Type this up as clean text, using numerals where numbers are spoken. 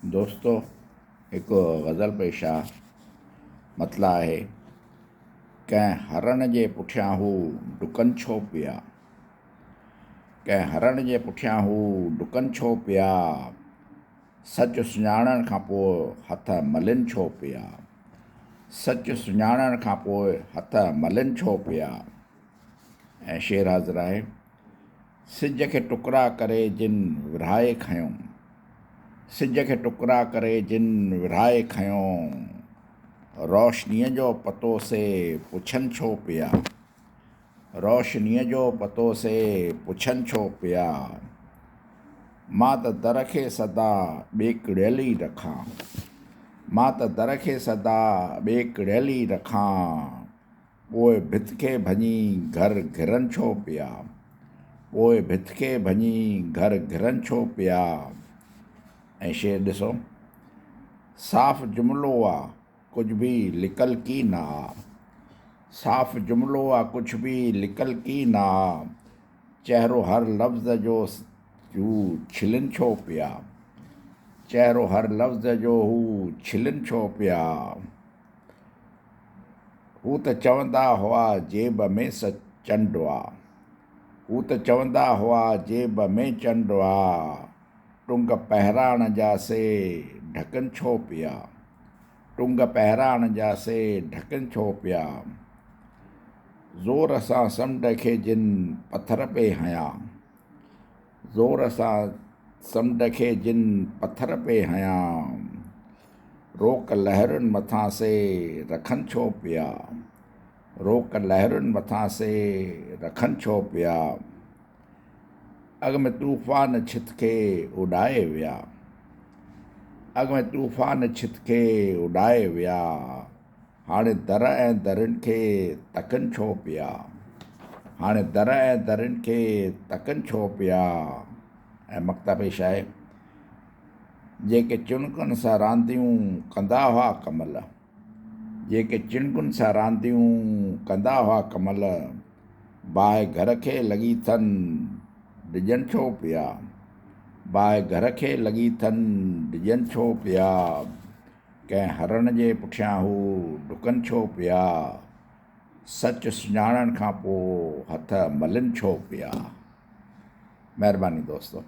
دوستو هڪ غزل پيش آ مطلع آهي ڪنهن هرڻ جي پٺيان هو ڊڪن ڇو پيا ڪنهن هرڻ جي پٺيان هو ڊڪن ڇو پيا سچ سڃاڻڻ کان پوء هٿ ملين ڇو پيا سچ سڃاڻڻ کان پوء هٿ ملين ڇو پيا ۽ شعر حاضر آهي سج کي ٽڪرا ڪري جن ورهائي کنيو. سج کي ٽڪرا ڪري جن ورهائي کنيو. روشنيء جو پتو سي پڇن ڇو پيا. روشنيء جو پتو سي پڇن ڇو پيا. مان ته در کي سدا ٻيڪڙيل ئي رکان. مان ته در کي سدا ٻيڪڙيل ئي رکان. پوء ڀت کي ڀڃي گهر گهرن ڇو پيا؟ پوء ڀت کي ڀڃي گهر گهرن ڇو پيا؟ ۽ شعر ڏسو، صاف جملو آ ڪجهه به لڪل ڪي نه آ. صاف جملو آ ڪجهه به لڪل ڪي نه آ. چهرو هر لفظ جو هو ڇلن ڇو پيا؟ چهرو هر لفظ جو هو ڇلن ڇو پيا؟ هو ته چوندا هئا جيب ۾ چنڊ آ. هو ته چوندا هئا جيب ۾ چنڊ آ. ٽنگ پهراڻ جا سي ڍڪن ڇو پيا. ٽنگ پهراڻ جا سي ڍڪن ڇو پيا. زور سان سمنڊ کي جن پٿر پئي هنيا. زور سان سمنڊ کي جن پٿر پئي هنيا، روڪ لهرن مٿان سي رکن ڇو پيا، روڪ لهرن مٿان سي رکن ڇو پيا، اڳ ۾ طوفان ڇت کي اڏائي ويا، اڳ ۾ طوفان ڇت کي اڏائي ويا. هاڻي در ۽ درين کي تڪن ڇو پيا؟ هاڻي در ۽ درين کي تڪن ڇو پيا؟ ۽ مقطع پيش آهي، جيڪي چڻڪن سان رانديون ڪندا هئا ڪمل، جيڪي چڻڪن سان رانديون ڪندا هئا ڪمل، باهه گهر کي لڳي ٿن ڊڄن ڇو پيا؟ باهه گهر کي لڳي ٿن ڊڄن ڇو پيا؟ ڪنهن هرڻ جي پٺيان هو ڊڪن ڇو پيا؟ سچ سڃاڻڻ کان پوء هٿ ملن ڇو پيا؟ مهرباني دوستو.